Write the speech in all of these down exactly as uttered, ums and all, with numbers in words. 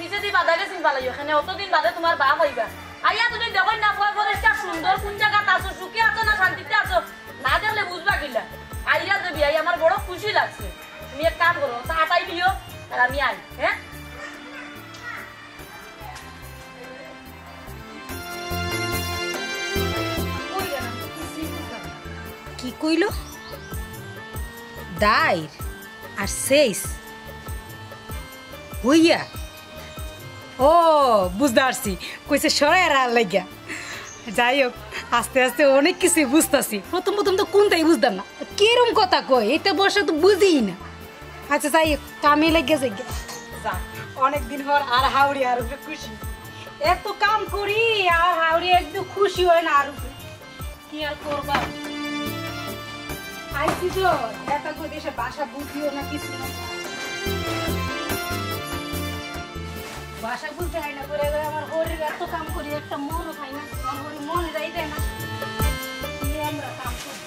পিছেদি বাদা গেছিন ফালাইও, কেনে অতদিন বাদে তুমার বাপ আইবা। আইয়া তুমি দেখইন না, কয় করে একটা সুন্দর, কুন জাগাত আছো, সুখে আছো না শান্তিতে আছো, না দেখলে বুঝবা কিলা? আইয়া যে বিয়াই আমার বড় খুশি লাগছে। তুমি এক কাম করো, চা আটাই দিও, আর আমি আই, হ্যাঁ? কি কইলো? দাইর আর সেইস হইয়া? ও, বুঝতে পারছি, কইছে সরাই আর আর লাগিয়া। যাই হোক, আস্তে আস্তে অনেক কিছুই বুঝতাছি। প্রথম প্রথম তো কুনটাই বুঝতাম না, কিরম কথা কয়, এটা বসে তো বুঝিই না। আচ্ছা, যাই হোক, কামে লেগে যাই গিয়া। যা, অনেকদিন পর আর হাওড়ি আর উপরে খুশি। এত কাম করি আর হাওড়ি একটু খুশি হয় না আর উপরে। কি আর করবা? আইছি তো, এটা কই দেশে ভাষা বুঝিও না, কিছু না। ভাষা বুঝতে হয় না করে করে আমার হরির এত কাম করি, একটা মনও খাই না, আমার হরি মনে যাইতে না। এই আমরা কাম করি।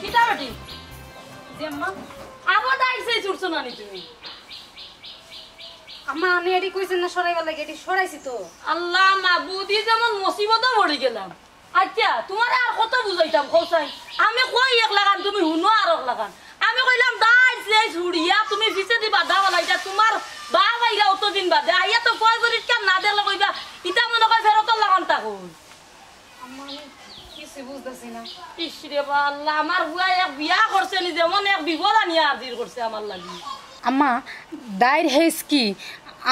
কিতা বেটি? যে আম্মা, আবার দাইর সেই ছুটছো না নি তুমি? আম্মা, আমি এডি কইছেন না সরাইবার লাগি, এডি সরাইছি তো। আল্লাহ মাবুদি, যেমন মুসিবতে পড়ি গেলাম। আচ্ছা, তুমারে আর কত বুঝাইতাম, কও চাই? আমি কই এক লাখান, তুমি হুনো আর এক লাখান। আমি কইলাম, দাইর সেই ছুড়িয়া তুমি পিছেদি বাদা ফালাইতা, তুমার বাপ আইরা অতদিন বাদে, আইয়া তো কয় করিস কেন না দেখলে কইবা, ইতা মনে কয় ফেরতর লাখান তা কই। আম্মা, আমি কিছু বুঝতাছি না। ইস রে বা আল্লাহ, আমার বুয়া এক বিয়া করছে নি, যেমন এক বিপদ আনিয়া হাজির করছে আমার লাগি। আম্মা, দাইর হেস কি?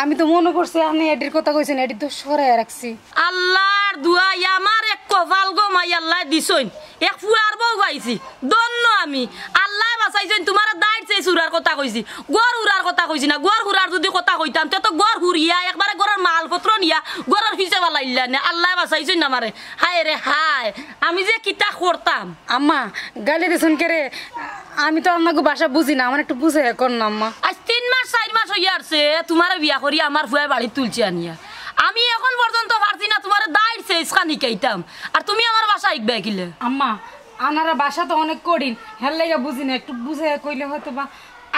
আমি তো মনে করছি আপনি এডির কথা কইছেন, এডি তো সরাই রাখছি। আল্লাহর দুয়াই আমার এক কপাল গো মাই আল্লাহ দিছইন, এক ফুয়ার বউ পাইছি, ধন্য আমি। আল্লাহ বাঁচাইছইন, তুমারে দাইর সেই চুরার কথা কইছি, ঘর হুরার কথা কইছি না, ঘর হুরার যদি কথা কইতাম, তে তো ঘর হুরিয়া একবারে ঘরর মালপত্র নিয়া ঘরর পিছে ফালাইলা নে, আল্লাহ বাঁচাইছইন আমারে। হায় রে হায়, আমি যে কিতা করতাম। আম্মা, গালি দিছুন কে রে? আমি তো আপনাকে ভাষা বুঝি না, আমার একটু বুঝে কর না আম্মা। আজ তিন মাস চাইর মাস অইয়া আরছে তুমারে বিয়া করি আমার ফুয়ায় বাড়িত তুলছে আনিয়া। আমি এখন পর্যন্ত পারছি না তুমারে দাইর সেই ইসখান হিকাইতাম, আর তুমি আমার ভাষা হিকবায় কিলে? আম্মা, আনারা ভাষা তো অনেক কঠিন, হের লাগি বুঝি না, একটু বুঝে কইলে হয়তো বা।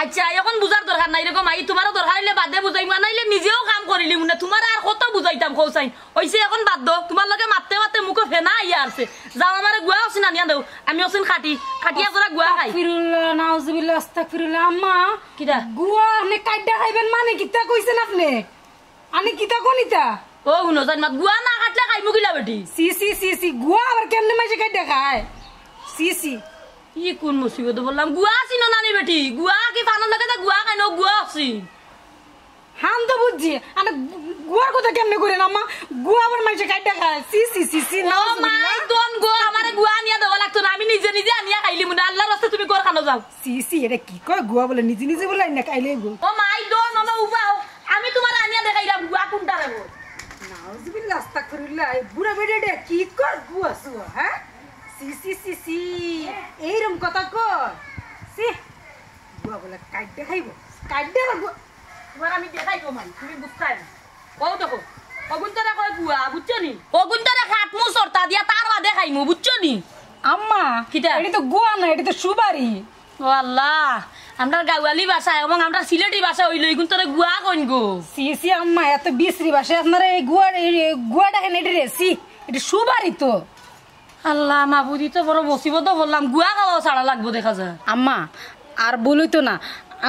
আচ্ছা, এখন বুঝার দরকার নাই, এরকম আই তুমারও দরকার অইলে বাদে বুঝাইমু, নাইলে নিজেও কাম করিলিমু না, তুমারে আর কত বুঝাইতাম কও চাই। অইছে, এখন বাদ দেও, তুমার লগে মাততে মাততে মুখো ফেনা আইয়া আরছে। যাও, আমারে গুয়া অকছিন আনিয়া দেও, আমি অকছিন খাটি, খাটিয়া জরা গুয়া খাই। আস্তাগফিরুল্লাহ, নাউজুবিল্লাহ, আস্তাগফিরুল্লাহ। আম্মা, কিতা? গুয়া আপনি কাইট্টা খাইবেন মানে কিতা কইছেন আপনি? আনি কিতা কইন ইতা? ও হুনো, জান মাত, গুয়া না কাটলে খাইমু কিলা বেটি? সি, সি, সি, সি, গুয়া আবার কেমনে মাইনষে কাইট্টা খায়? C, C. ই কুন মুসিবত বললাম? গুয়া চিনো না নি বেটি? গুয়া কি পানর লগে যে গুয়া খাইন, গুয়া অকছিন। হান তো বুঝছি, আরে গুয়ার কথা কেমনে কইরা আম্মা? গুয়া আবার মাইনষে কাইট্টা খায়। সি, সি, সি, সি, ও নাউজুবিল্লাহ। মাই দন গো, আমারে গুয়া আনিয়া দেওয়া লাগতো না, আমি নিজে নিজে আনিয়া খাইলিমু না। আল্লাহর রাস্তায় তুমি ঘর খানো যাও। সি, সি, এটা কি কয়? গুয়া বলে নিজে নিজে বলে আনিয়া খাইলে গো। ও মাই দন, ও মা উবাও, আমি তুমারে আনিয়া দেখাইরাম গুয়া কুনটা রে গো। নাউজুবিল্লাহ, আস্তাগফিরুল্লাহ, এই বুড়া বেটা এটা কি কয় গুয়া সুয়া, হ্যাঁ? সি, সি, সি, সি, এইরম কথা কয়? সি, গুয়া বলে কাইট্টা খাইবো, কাইট্টা আবার গুয়া। তুমারে আমি দেখাই গো মাই, তুমি বুঝতায় না। ও দেখো, অগুইন্তরে কয় গুয়া, বুঝছো নি? অগুইন্তরে কাটমু সরতা দিয়া, তার বাদে খাইমু, বুঝছো নি? আম্মা, কিতা? এটা তো গুয়া না, এটা তো সুপারি। ও আল্লাহ, আমরার গাওয়ালি ভাষা এবং আমরার সিলেটি ভাষা অইলো, ইগুইন্তরে গুয়া কইন গো। সি, সি, আম্মা, এত বিশ্রী ভাষায় আপনারা এই গুয়া, এই, এই গুয়াটা কেন এটা রে? সি, এটা সুপারি তো। আল্লাহ মাবুদ, ই তো বড় মুসিবতো পড়লাম, গুয়া খাওয়াও ছাড়া লাগবো দেখা যায়। আম্মা, আর ভুল অইতো না,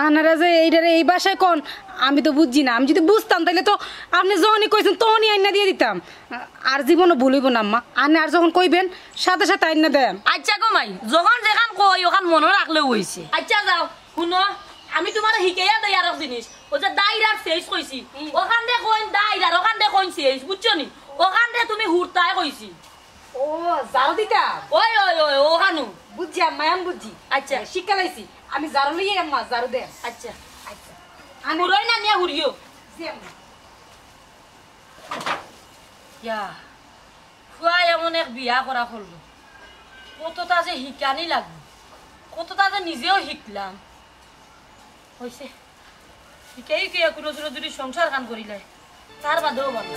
আনারা যে এইটারে এই ভাষায় কন, আমি তো বুঝছি না। আমি যদি বুঝতাম, তাইলে তো আপনি যখনই কইছেন, তখনই আইনা দিয়া দিতাম। আর জীবনও ভুল অইবো না আম্মা, আপনি আর যখন কইবেন, সাথে সাথে আইনা দেন। আচ্ছা গো মাই, যখন যেখান কই, ওখান মনো রাখলেউ অইছে। আচ্ছা যাও, হুনো, আমি তুমারে হিকাইয়া দেই আরক জিনিস। অউ যে দাইর আর সেইস কইছি, হুম। ওখানরে কইন দাইর আর ওখানরে কইন সেইস, বুঝছো নি? ওখানরে তুমি হুরতায় কইছি। ও, ঝাড়ু দিতা? ওই, ওই, ওই, ওখানউ। বুঝছি আম্মা, আমি বুঝছি। আচ্ছা। এ, শিক্ষা লাইছি। আমি ঝাড়ু লইয়া আম্মা, ঝাড়ু দেন। আচ্ছা। আচ্ছা। আমি হুরই না নিয়া হুরিও। জি আম্মা। ইয়া, ফুয়া এমন এক বিয়া করা করলো। কততা যে হিকানি লাগবো, কততা যে নিজেও হিকলাম। অইছে, হিকাই হিকাই কুনু জুরে জুরে সংসার খান করিলে, তার বাদেও ভালা।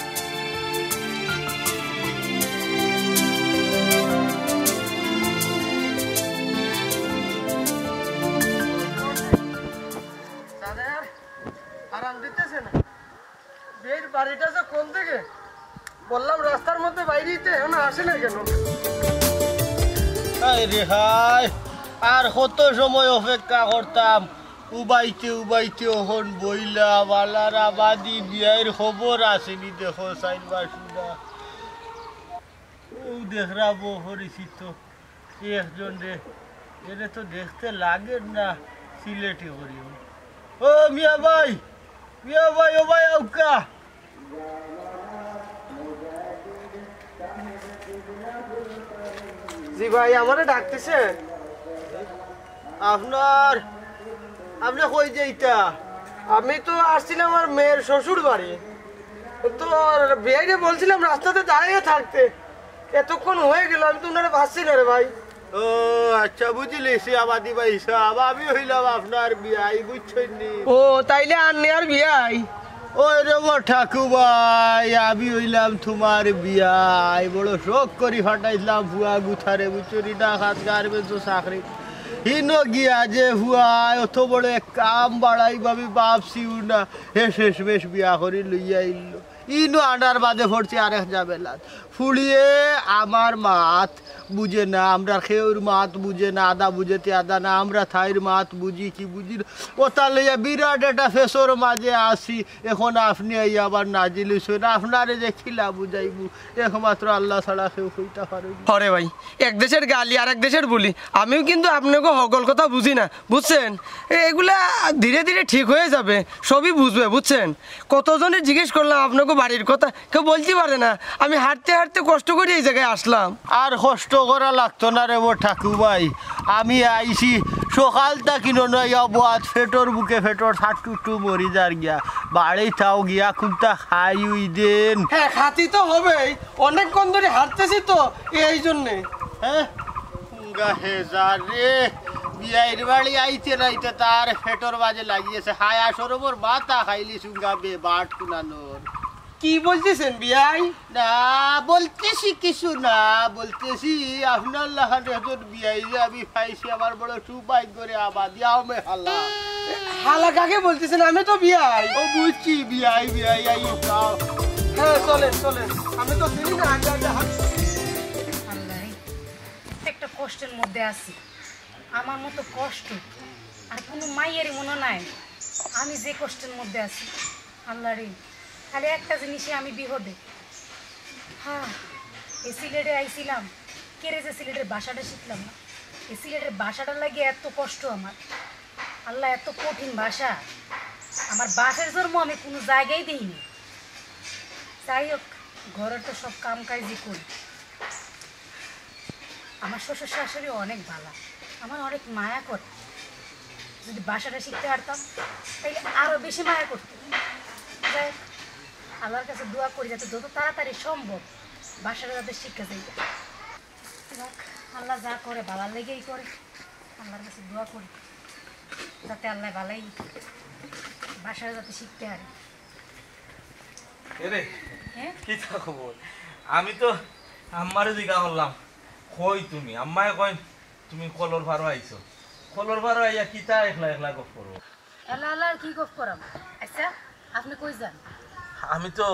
দাদা, আর আরাম দিতেছে না। বিয়ের বাড়িটা যে কোন দিকে? বললাম রাস্তার মধ্যে বাইরে দিতে, এখনো আসে না কেন? হায় রে হায়, আর কত সময় অপেক্ষা করতাম। উবাইতে উবাইতে অখন বইলাম, আল্লার আবাদি বিয়াইর খবর আছেনি দেখো, চাইর পাঁচটা। ও দেখরা বউ পরিচিত। এই একজন রে, এরে তো দেখতে লাগের না, সিলেটি করিও। ও মিয়া ভাই, মিয়া ভাই, ও ভাই, আউক্কা। জি ভাই, আমারে ডাকতেছে? আপনার, আপনি কই যাইতা? আমি তো আসছিলাম আমার মেয়ের শ্বশুর বাড়ি। তো বিয়াইরে বলছিলাম রাস্তাতে দাঁড়িয়ে থাকতে, এতক্ষণ হয়ে গেল, আমি তো ওনারে পাচ্ছি না রে ভাই। ও আচ্ছা, বুঝিলিছি আবাদি ভাই সাহেব, আমি অইলাম আপনার বিয়াই, বুঝছইন নি? ও, তাইলে আর নে আর বিয়াই? ওই রে ও ঠাকু ভাই, আমি অইলাম তুমার বিয়াই। বড় শখ করি ফাটাইছলাম ফুয়া গুথারে, বুঝছো নি, ঢাকাত গার্মেন্টসো চাকরি। হিনো গিয়া যে ফুয়ায় অত বড় এক কাম বাড়াইবো আমি ভাবছিও না, হে শেষমেশ বিয়া করি লইয়া আইলো। ইনো আনার বাদে পড়ছি আরেক ঝামেলাত। ফুড়িয়ে আমার মাত বুঝে না, আমরার কেউর মাত বুঝে না, আধা বুঝে তে আধা না, আমরা তাইর মাত বুঝি কি বুঝি না। অতা লইয়া বিরাট একটা ফেসর মাঝে আছি। এখন আপনি আইয়া আবার নাজিল অইছইন, আপনারে যে কিলা বুঝাইমু, একমাত্র আল্লা ছাড়া কেউ কইতা পারে না। হরে ভাই, এক দেশের গালি আর এক দেশের বুলি। আমিও কিন্তু আপনাকে হকল কথা বুঝি না, বুঝছেন? এ-, এগুলা ধীরে ধীরে ঠিক হয়ে যাবে, সবই বুঝবে, বুঝছেন? কতজনে জিজ্ঞেস করলাম আপনাকে বাড়ির কথা, কেউ বলতে পারে না। আমি হাঁটতে হাঁটতে কষ্ট করে এই জায়গায় আসলাম। আর কষ্ট করা লাগতো না রে ও ঠাকু ভাই, আমি আইছি সকাল থাকি ননইয়া বওয়াত, পেটর ভুকে পেটর ছাট্টু মরি যার গিয়া। বাড়ি থাও গিয়া কুন্তা খাই উই দেন। হ্যাঁ, খাতি তো হবেই, অনেকক্ষণ ধরে হাঁটতেছি তো, এই জন্যে। হ্যাঁ, উঙ্গা হেজার রে, বিয়াইর বাড়ি আইতে নাইতে তার পেটর বাজে লাগিয়েছে। হায়া সরবর মাথা খাইলি সুঙ্গা বে বাট কুনানোর। কি বলতেছেন বিয়াই? না, বলতেছি কিছু না, বলতেছি আপনার লাখান একজন বিয়াই যে আমি পাইছি, আমার বড় সৌভাগ্য রে আবাদি, আও মে হালা। হালা কাকে বলতেছেন? আমি তো বিয়াই। ও বুঝছি, বিয়াই, বিয়াই, আইও খাও। হ্যাঁ, চলেন, চলেন। আমি তো চিনি না, আগে, আগে হাঁট। আল্লাহ রে, একটা কষ্টের মধ্যে আছি। আমার মতো কষ্ট আর কোনো মাইয়ারই মনে নাই। আমি যে কষ্টের মধ্যে আছি, আল্লাহ রে, খালি একটা জিনিসে আমি বিপদে। হ্যাঁ, এই সিলেটে আইছিলাম, কেরে যে সিলেটের ভাষাটা শিখলাম না, এই সিলেটের ভাষাটা লাগে এত কষ্ট আমার। আল্লাহ, এত কঠিন ভাষা। আমার বাপের জন্ম আমি কোনো জায়গায় দিইনি। যাই হোক, ঘরের তো সব কাম কাজই করি। আমার শ্বশুর শাশুড়ি অনেক ভালা, আমার অনেক মায়া করে। যদি ভাষাটা শিখতে পারতাম, তাইলে আরো বেশি মায়া করতো। যাই হোক, আল্লাহর কাছে দোয়া করি যাতে যত তাড়াতাড়ি সম্ভব ভাষাটা যাতে শিখে যাই। যাক, আল্লাহ যা করে ভালার লেগেই করে। আল্লাহর কাছে দোয়া করি যাতে আল্লাহ ভালাই ভাষাটা যাতে শিখতে পারি। এরে, হ্যাঁ? কিতা খবর? আমি তো আম্মারে জিগা করলাম, কই তুমি? আম্মায় কইন, তুমি কলর পারো আইছো। কলর পারো আইয়া কিতা একলা একলা গপ করো? এলা এলা আর কি গপ করাম? আচ্ছা, আপনি কই যান? আমি তো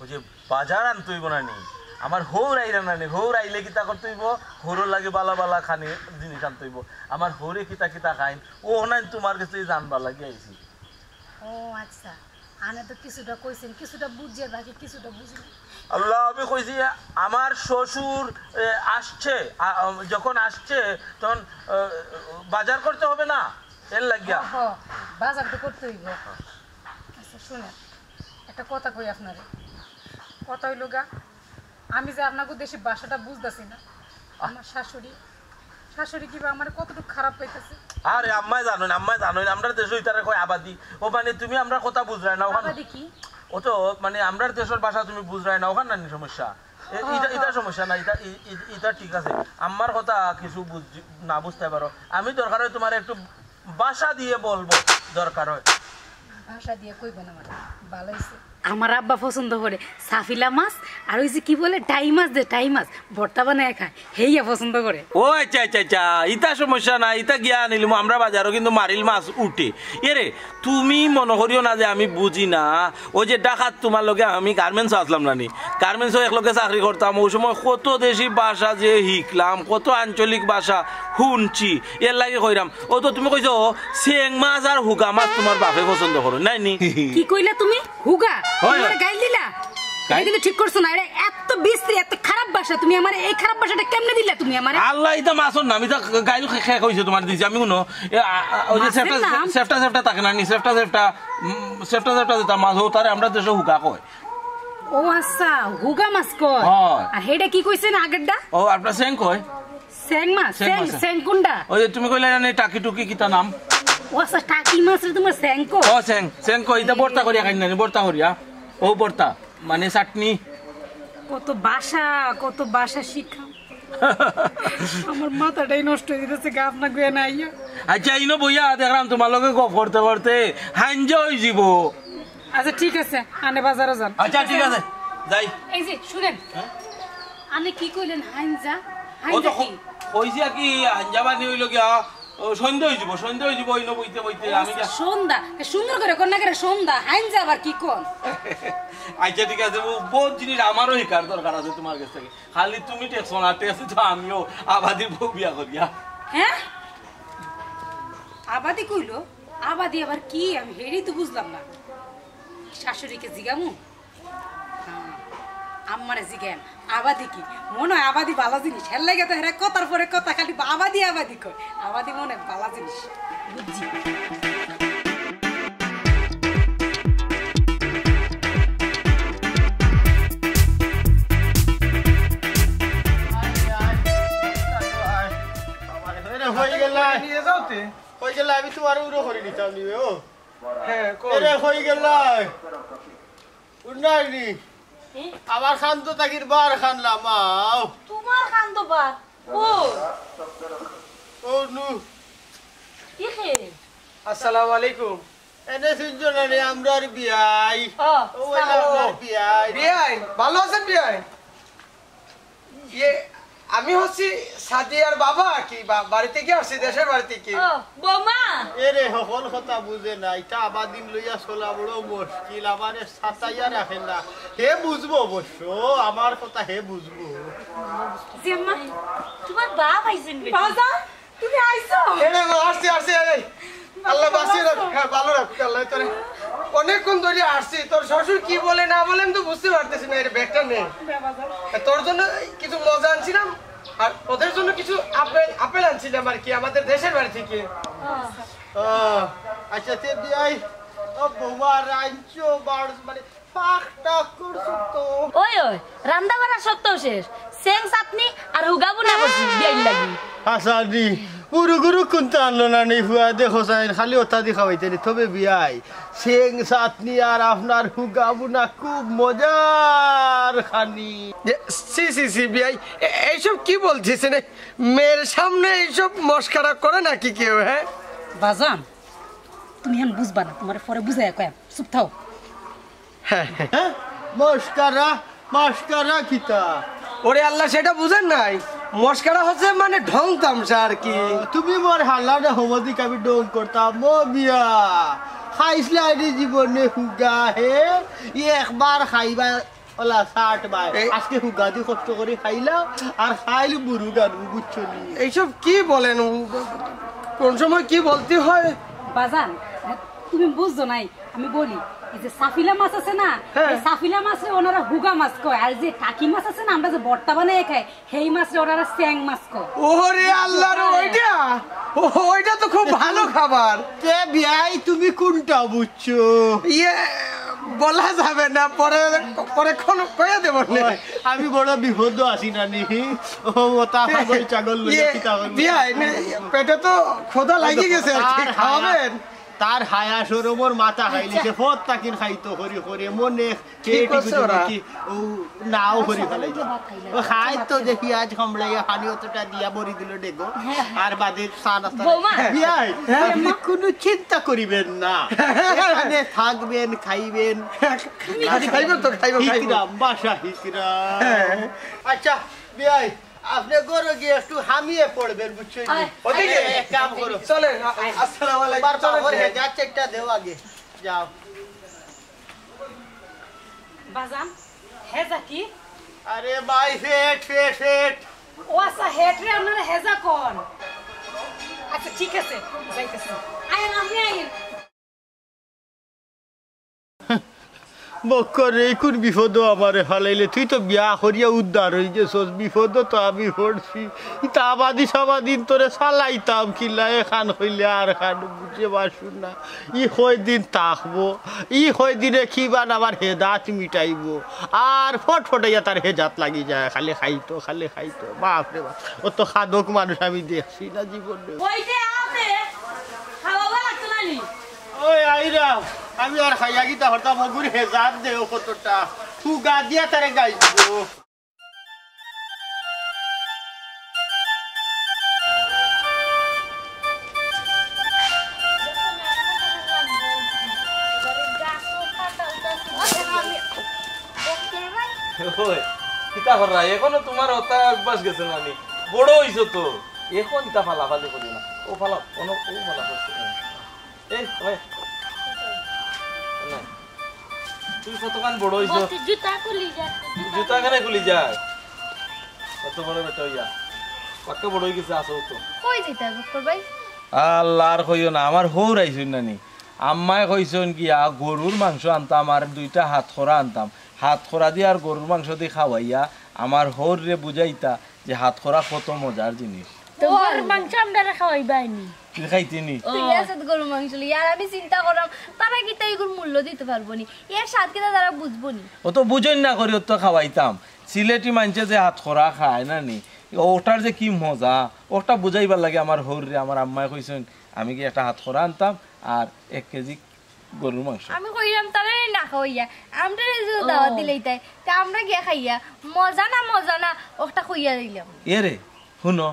ওই যে বাজার আনতে অইবো না নি, আমার হউর আইরা না নি, হউর আইলে কিতা করতে অইবো? হউরর লাগি বালা বালা খানি জিনিস আনতে অইবো। আমার হউরে কিতা কিতা খাইন, ও নাই তোমার কাছে জানবা লাগি আইছি। ও আচ্ছা, আনে তো কিছুটা কইছেন, কিছুটা বুঝিয়ার, বাকি কিছুটা বুঝি না। আল্লাহ, আমি কইছি, আমার শ্বশুর, এ, আসছে, আ, আ, যখন আসছে, তখন, আ, বাজার করতে হবে না, এর লাগিয়া। ওহো, বাজার তো করতে অইবো। আচ্ছা, শুনেন, একটা কথা কই আপনারে। কথা অইলো গা, আমি যে আপনাকে দেশি ভাষাটা বুঝতাছি না, আমার শাশুড়ি, শাশুড়ি কিবা আমার কতটুকু খারাপ পাইতেছে। আরে আম্মায় জানইন, আম্মায় জানইন, আমরার দেশো ইতারে কয় আবাদি। ও মানে তুমি আমরার কথা বুঝরায় না, ওখান আবাদি কি? ও তো মানে আমরার দেশর ভাষা তুমি বুঝরায় না, ওখান না নি সমস্যা। এ- ইটা ইটা সমস্যা না, ইটা ই- ই- ইটা ঠিক আছে। আমার কথা কিছু বুঝ- না বুঝতে পারো, আমি দরকার হয় তোমার একটু ভাষা দিয়ে বলবো, দরকার হয়। ভাষা দিয়ে কইবেন আমার, ভালো হইছে। আমার আব্বা পছন্দ করে সাফিলা মাছ, আর ওই যে কি বলে টাই মাছ, যে টাই মাছ ভর্তা বানায় খায়, হেইয়া পছন্দ করে। ও আচ্ছা আচ্ছা আচ্ছা, ইতা সমস্যা না, ইতা গিয়া আনিলিমু আমরা বাজারো, কিন্তু মারিল মাছ উঠে। এরে, তুমি মনে করিও না যে আমি বুঝি না। ওই যে ঢাকাত তোমার লগে আমি গার্মেন্টসও আসলাম না নি, গার্মেন্টসও এক লগে চাকরি করতাম, ওই সময় কত দেশি ভাষা যে শিখলাম, কত আঞ্চলিক ভাষা শুনছি, এর লাগি কইরাম। ও তো তুমি কইছো চেং মাছ আর হুগা মাছ তোমার বাপে পছন্দ করো, নাই নি? কি কইলা তুমি? হুগা? হয়, তোমার হয়। গাইল দিলা? গাইল? এটা কিন্তু ঠিক করছো না। এটা এত বিশ্রী, এত খারাপ ভাষা, তুমি আমার এই খারাপ ভাষাটা কেমনে দিলা তুমি আমারে? আল্লাহ, ইতা মাছর নাম, ইতা গাইল খে- খে কইছে তোমার দিছি আমি কোনো। এ, আ- আ- ওই যে মাছের সেফটা নাম? সেফটা সেফটা থাকে না নি, সেফটা সেফটা, উম, সেফটা সেফটা যেটা মাছ, ও তারে আমরা দেশে হুগা কয়। ও আচ্ছা, হুগা মাছ কয়। হয়। আর হেডা কি কইছে না আগেরটা? ও, আপনার চেং কয়? চেং মাছ, চেং চেং, মাছ। চেং কোনটা? ওই যে তুমি কইলে না, টাকি টুকি কিতা নাম? ও আচ্ছা, টাকি মাছ রে তোমার চেং কয়? ও, চেং, চেং কয়, ইতা ভর্তা করিয়া খাই না নি, ভর্তা করিয়া। ও ভর্তা, মানে চাটনি। কত ভাষা, কত ভাষা শিক্ষা। আমার মাথাটাই নষ্ট হয়ে গেছে, গাছ না গুয়ে না আইয়া। আচ্ছা, ইনো বইয়া দেখলাম তোমার লগে গপ করতে করতে হাইঞ্জা হয়ে যাব। আচ্ছা, ঠিক আছে, আনে বাজারে যান। আচ্ছা, ঠিক আছে, যাই। এই যে, শুনেন, হ্যাঁ? আনে কি কইলেন, হাইঞ্জা? ও তো হাইঞ্জা কি? ক- কইছি আর কি, হাইঞ্জা বানি হইল গিয়া, ও, সন্ধ্যা হয়ে যাব, সন্ধ্যা হয়ে যাব, ইনো বইতে বইতে ও, আমি আচ্ছা, যা- সন্ধ্যা। এ, সুন্দর করে কর না করে সন্ধ্যা, হাইঞ্জা আবার কি কন? আচ্ছা, ঠিক আছে, ও বহুত জিনিস আমারও শিকার দরকার আছে তোমার কাছ থেকে। খালি তুমি ঠেকছো না, ঠেকছি তো আমিও আবাদি বউ বিয়া করিয়া। হ্যাঁ? আবাদি কইলো? আবাদি আবার কি? আমি হেডি তো বুঝলাম না। শাশুড়িকে জিগামু? হ্যাঁ, আম্মারে জিগাইন। আবাদি কি? মনে হয় আবাদি ভালা জিনিস। হের লাগে তো হেরা কথার পরে কথা খালি আবাদি আবাদি কয়। আবাদি মনে হয় ভালা জিনিস। বুঝছি। এরে, হয়ে গেল। নিয়ে যাও তে। হয়ে গেল, আমি তোমার উড়ো করে নিতাম নিবে, ও। হ্যাঁ, কই? এরে, হয়ে গেল। উন্নয়নি। হুম? আমার খান তো তাকির বার খান লামাও। তোমার খান তো বার? ও। ও নু। কি খে? আসসালামু আলাইকুম। এনে শুনছো না রে, আমরার বিয়াই। ও, ও, সালাম। আমরার বিয়াই। বিয়াই, ভালো আছেন বিয়াই? ইয়ে, আমি হচ্ছি সাদিয়ার বাবা, কি বা-, বাড়ি থেকে আসছি, দেশের বাড়ি থেকে। ও, বৌমা। এরে, হকল কথা বুঝে না, এটা আবাদিন লইয়া চলা বড় মুশকিল, আমারে সাতাইয়া রাখে না। হে বুঝবো অবশ্য, আমার কথা হে বুঝবো। জেম্মা, তোমার বাপ আইছেন বেটি। বাজান, তুমি আইছো? এরে, আসছি, আসছি, এই। আল্লাহ বাঁচিয়ে রাখ, হ্যাঁ, ভালো রাখুক আল্লাহ তোরে। অনেকক্ষণ ধরে আসছি, তোর শ্বশুর কি বলে না বলে আমি তো বুঝতে পারতেছি না, এর ব্যাগটা নেই। তোর জন্য কিছু মজা আনছিলাম, আর ওদের জন্য কিছু আপেল, আপেল আনছিলাম আর কি, আমাদের দেশের বাড়ি থেকে। ও, আচ্ছা, তে বিয়াই, ও বৌমা, রাঞ্চো, বাড়-, মানে, ফাঁক টাক করছো তো। ওই, ওই, রান্দা বাড়া সত্ত্বেও শেষ। সেং চাটনি আর হুগাবু না করছি, বিয়াইর লাগি। হাসানি, পুরো গুরু কুন্তা আনলো না নি ফুয়া, দেখো সাইন, খালি ওটা দি খাওয়াইতে নি, তবে বিয়াই। সেং চাটনি আর আপনার হুগাবু না খুব মজার খানি। এ, সি, সি, সি, বিয়াই, এ-, এইসব কি বলছিস রে? মেয়ের সামনে এইসব মস্কারা করে নাকি কেউ, হ্যাঁ? বাজান, তুমি এখন বুঝবা না, তোমার পরে বুঝাইয়া কয়াম, চুপ থাও। হ্যাঁ? মস্কারা, মস্কারা কিতা? ওরে আল্লাহ, সেটা বুঝেন নাই? মস্কারা হচ্ছে মানে ঢং তামশা আর কি। আহ, তুমি মোর হাল্লা না হমদিক আমি ডং করতাম, ও বিয়া। খাইছলা আইডি জীবনে হুগা হে, ই একবার খাইবা ওলা ষাট বার। এই আজকে হুগা দি কষ্ট করে খাইলাম, আর খাইল বুরু গানু, বুঝছো নি? এইসব কি বলেন? কোন সময় কি বলতে হয়? বাজান, তুমি বুঝছো নাই? আমি বলি, এই যে সাফিলা মাছ আছে না, হ্যাঁ। এই সাফিলা মাছরে ওনারা হুগা মাছ কয়, আর যে টাকি মাছ আছে না, আমরা যে ভর্তা বানাই খাই, সেই মাছরে ওনারা স্যাং মাছ কয়। ওরে আল্লাহ রে, হ্যাঁ। ওইটা? ও, ওইটা তো খুব ভালো খাবার। তে বিয়াই, তুমি কোনটা বুঝছো? ইয়ে, বলা যাবে না, পরে, পরে কোন কইয়া দেব নে। ওই, আমি বড় বিপদ আছি না নি। ও, ও তা ছাগল, ছাগল লইয়া ইয়ে, কিতা করবো? বিয়াই, নে, পেটে তো ক্ষুধা লাগি গেছে আর কি, আর খাওয়াবেন? তার হায়া শরমর মাথা খাইলিছে, ফত তাকিন খাইতো করি করি, মনে কি পেট করছে ওরা? গুটি ও নাও করি ফেলাই। ও খায় তো দেখি আজ কামড়াইয়া পানি অতটা দিয়া ভরি দিল ডেগো। আর বাদে চা নাস্তা বৌমা। বিয়াই, হ্যাঁ? আপনি কোনো চিন্তা করিবেন না। এখানে থাকবেন, খাইবেন। খাইবো তো, খাইবো, খাইবো। হিকরাম, বাসা হিকরাম। হ্যাঁ। আচ্ছা, বিয়াই, আপনি ঘরো গিয়া একটু হামিয়ে পড়বেন, বুঝছইন নি? আয়। ওদিকে? আরে, এক কাম করো। চলেন, আ-, আসসালামু আলাইকুম। তোমার চলেন, বাবার চলেন। হেজাত একটা দেও আগে। যাও। বাজান, হেজা কি? আরে ভাই, ফেট, ফেট, ফেট। ও আচ্ছা, হেট রে, আপনারা হেজা কন। আচ্ছা, ঠিক আছে, যাইতেছি। আইন, আপনি আইন। বক্কর রে, কোন বিপদো আমারে ফালাইলে? তুই তো বিয়া করিয়া উদ্ধার অই গেছস, বিপদো তো আমি পড়ছি। ইতা আবাদি সাবাদিন তোরে চালাইতাম কিলা, এখান কইলে আর খান বুঝে বাসু না। ই কয়দিন থাকবো, ই কয়দিনে কিবান আমার হেজাত মিটাইবো। আর ফটফটাইয়া তার হেজাত লাগি যায়, খালি খাইতো, খালি খাইতো। বাপ রে বাপ, অত খাদক মানুষ আমি দেখছি না জীবনে। ওই যে আছে, খাওয়া লাগতো না নি? ওই আইরা, আমি আর খাইয়া কিতা করতাম, অগুর হেজাত দেও কতটা। ফুগা দিয়া তারে গাই দিব। ওই, কিতা কররা? এখনো তোমার অতা অভ্যাস গেছে না নি? বড় অইছো তো, এখন ইতা ফালাফালি করিও না। ও ফালা, অনো, ও ফালা করছে। এই, ওই। না। তুই কতখান বড় অইছো? বলতে জুতা খুলি যায়, জুতা জুতা কেনে খুলি যায়? অত বড় বেটা অইয়া। পাক্কা বড় অই গেছে, আসো তো। কই যাইতা, বক্কর ভাই? আল্লাহ, আর কইও না, আমার হউর আইছইন না নি। আম্মায় কইছইন গিয়া, গরুর মাংস আনতাম আর দুইটা হাতকরা আনতাম। হাতকরা দি আর গরুর মাংস দি খাওয়াইয়া আমার হউররে বুঝাইতা যে হাতকরা কত মজার জিনিস। তো গরুর মাংস আমরারে খাওয়াইবায় নি? তুই খাইতে নি? তুই আছত গরুর মাংস লইয়া, আর আমি চিন্তা করলাম, তারা কিতা ইগুর মূল্য দিতে পারবো নি? এর স্বাদ কিতা তারা বুঝবো নি? অত বুঝইন না করি, অত খাওয়াইতাম। সিলেটি মানষে যে হাতকরা খায় না নি, ওটার যে কি মজা, ওটা বুঝাইবার লাগি আমার হউররে আমার আম্মায় কইছইন, আমি গিয়া একটা হাতকরা আনতাম আর এক কেজি গরুর মাংস। আমি কইলাম তারে না খাওয়াইয়া, আমরারে যে দাওয়াত দিলাইতায়, তে আমরা গিয়া খাইয়া, মজা না মজা না, ওটা কইয়া দিলাম। এরে, হুনো,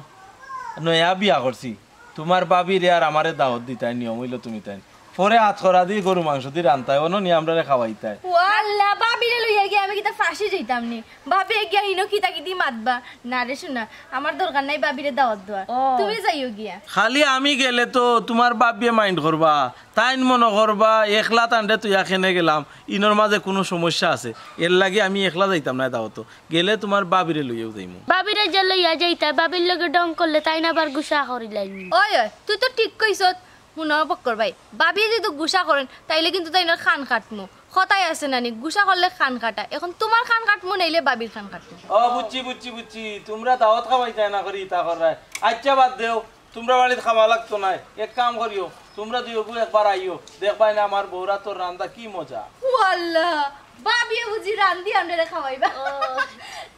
নয়া বিয়া করছি, তুমার ভাবিরে আর আমারে দাওয়াত দিতায়, নিয়ম অইলো তুমি তাইন। পরে হাতকরা দি গরু মাংস দি রানতায়, অনো নি আমরারে খাওয়াইতায়। ও আল্লাহ, ভাবিরে লইয়া গিয়া আমি কিতা ফাঁসি যাইতাম নি? ভাবিয়ে গিয়া হিনো কিতা কিতি মাতবা। না রে সোনা, আমার দরকার নাই ভাবিরে দাওয়াত দেওয়ার। ও। তুমি যাইও গিয়া। খালি আমি গেলে তো তুমার ভাবিয়ে mind করবা। তাইন মনো করবা একলা তানরে থইয়া কেনে গেলাম, ইনোর মাঝে কুনু সমস্যা আছে, এরলাগি আমি একলা যাইতাম নায় দাওয়াতো। গেলে তুমার ভাবিরে লইয়াউ যাইমু। ভাবিরে যে লইয়া যাইতায়, ভাবির লগে ঢং করলে তাইন আবার গুসা করিলাইন। ওই, ওই, তুই তো ঠিক কইছত। হুনো বক্কর ভাই, ভাবিয়ে যদি গুসা করইন, তাইলে কিন্তু তাইনর কান কাটমু। কথায় আছে না নি, গুসা করলে কান কাটা। এখন তুমার কান কাটমু, নাইলে ভাবির কান কাটমু। ও, বুঝছি, বুঝছি, বুঝছি। তুমরা দাওয়াত খাওয়াইতায় না করি ইতা কররায়। আইচ্ছা, বাদ দেও। তুমরার বাড়িত খাওয়া লাগতো নায়। এক কাম করিও, তুমরা দুইওগু একবার আইও, দেখবায় না আমার বউর আতর রান্দা কি মজা। ও আল্লাহ, ভাবিয়ে বুঝি রান্দি আমরারে খাওয়াইবা?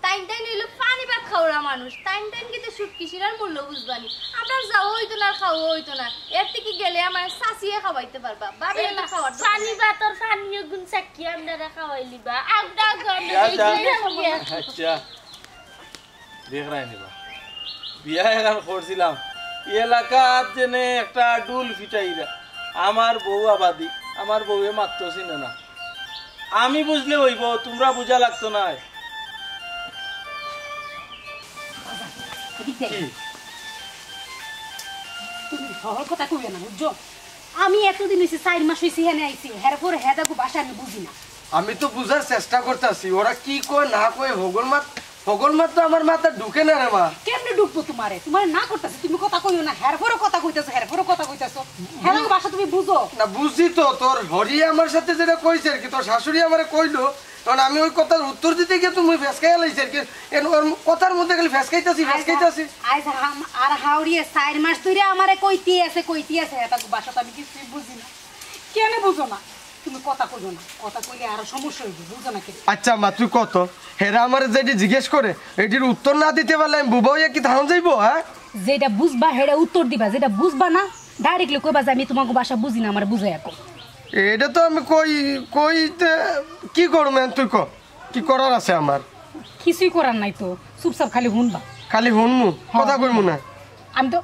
তাইন তাইন অইলো পানি ভাত খাওরা মানুষ, তাইন তাইন কিন্তু শুটকি শিরার মূল্য বুঝবা নি। আমরার যাওয়া অইতো না, আর খাওয়া অইতো না, এর থাকি গেলে আমার চাচিয়ে খাওয়াইতে পারবা। ভাবিয়ে তো খাওয়ার দরকার পানি নাই। ভাতর পানিও গুণ চাকি আমরারে খাওয়াইলিবা। আমরা গো, আমরা আচ্ছা, আচ্ছা। দেখরায় নিবা। বিয়া এখান করছিলাম, ই এলাকাত যেনে একটা ডুল ফিটাইরা। আমার বউ আবাদি, আমার বউয়ে মাততো চিনে না। আমি বুঝলে অইবো, তুমরা বুঝা লাগতো নায়। কি? তুমি সহজ কথা কইবে না, বুঝছো? আমি এতদিন অইছে, চাইর মাস অইছে, হেনে আইছি, হের পরে হেদাগু ভাষা আমি বুঝি না। আমি তো বুঝার চেষ্টা করতাছি, ওরা কি কয় না কয়, হগল মাত, হগল মাত তো আমার মাথাত ঢুকে না রে মা। কেমনে ঢুকবো তুমারে? তুমারে না করতাছি, তুমি কথা কইও না, হের পরে কথা কইতাছো, হের পরে কথা কইতাছো। হেদাগু ভাষা তুমি বুঝো? না, বুঝি তো, তোর হরি আমার সাথে যেটা কইছে আর কি, তোর শাশুড়ি আমারে কইলো, কারণ আমি ওই কথার উত্তর দিতে গিয়া তুমি ফেসকাইয়া লাইছে আর কি। এন ওর কথার মধ্যে খালি ফেসকাইতাছি, ফেসকাইতাছি। আইজ হাম-, আর হাওড়িয়ে চাইর মাস ধরে আমারে কইতে আছে, কইতে আছে, হেদাগু ভাষা তো আমি কিছুই বুঝি না। কেনে বুঝো না? তুমি কথা কইও না, কথা কইলে আরো সমস্যা অইবো, বুঝো না কেনে? আচ্ছা মা, তুই কত? হেরা আমারে যেটি জিজ্ঞেস করে, এটির উত্তর না দিতে পারলে আমি বুবা অইয়া কি থানা যাইবো, হ্যাঁ? যেটা বুঝবা, হেটা উত্তর দিবা, যেটা বুঝবা না, ডাইরেক্টলি কইবা যে আমি তোমাকে ভাষা বুঝি না, আমার বুঝাই এখন। এটা তো আমি কই, কইতে কি করবো, তুই ক, কি করার আছে আমার? কিছুই করার নাই তো, চুপচাপ খালি হুনবা। খালি হুনমু, হ্যাঁ, কথা কইমু না। আমি তো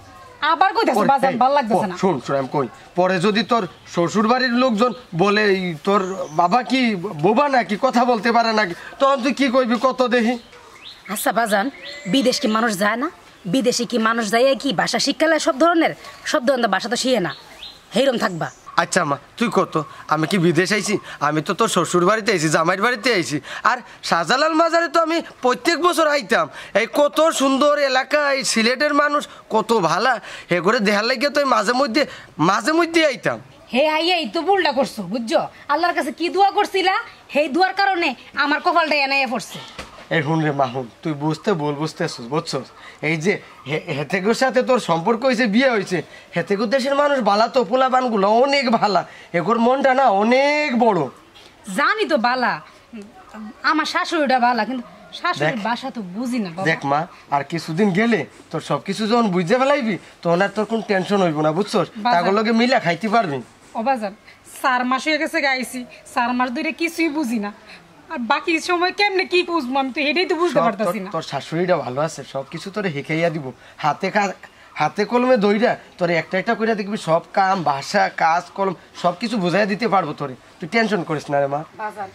আবার কইতাছি, বাজান, এই, ভালো লাগতেছে না। শুন, শুন, আমি কই, পরে যদি তোর শ্বশুর বাড়ির লোকজন বলে, "এই তোর বাবা কি বোবা নাকি, কথা বলতে পারে নাকি?" তখন তুই কি কইবি, কত দেখি? আচ্ছা বাজান, বিদেশ কি মানুষ যায় না? বিদেশে কি মানুষ যায় কি ভাষা শিক্ষা লয় সব ধরনের? সব ধরনের ভাষা তো শিখে না, হেরম থাকবা। আচ্ছা মা, তুই কত, আমি কি বিদেশ আইছি? আমি তো তোর শ্বশুর বাড়িতে আইছি, জামাইর বাড়িতে আইছি। আর শাহজালাল মাজারে তো আমি প্রত্যেক বছর আইতাম। এই কত সুন্দর এলাকা, এই সিলেটের মানুষ কত ভালা, হে করে দেখার লাগিয়া তো এই মাঝে মধ্যে, মাঝে মধ্যে আইতাম। হে আইয়া এই তো ভুলটা করছো, বুঝছো? আল্লাহর কাছে কি দোয়া করছিলা, সেই দোয়ার কারণে আমার কপালটা এনাইয়া পড়ছে। এই হুন রে মা, হুন, তুই বুঝতে ভুল বুঝতেছস, বুঝছস? এই যে হে-, হেতেগুর সাথে তোর সম্পর্ক হইছে, বিয়া হইছে, হেতেগুর দেশের মানুষ ভালা তো, পোলাপানগুলো অনেক ভালা, এগুর মনটা না অনেক বড়। জানি তো ভালা, আমার শাশুড়িটা ভালা, কিন্তু শাশুড়ির দেখ, ভাষা তো বুঝি না বাবা। দেখ মা, আর কিছুদিন গেলে তোর সবকিছু যখন বুঝে ফেলাইবি, তখন আর তোর কোন টেনশন হইব না, বুঝছস? বাজান। তাগর লগে মিলা খাইতে পারবি। ও বাজান, চার মাস হয়ে গেছে গাইছি, চার মাস ধরে কিছুই বুঝি না। আর বাকি সময় কেমনে কি বুঝবো, আমি তো এটাই তো বুঝতে সব তোর, পারতাছি না। তোর শাশুড়িটা ভালো আছে, সব কিছু তোরে হিকাইয়া দিব। হাতে কা-, হাতে কলমে দইরা তোরে একটা একটা করে দেখবি, সব কাম, ভাষা, কাজ, কলম, সব কিছু বুঝাইয়া দিতে পারবো তোরে। তুই টেনশন করিস না রে মা। বাজান,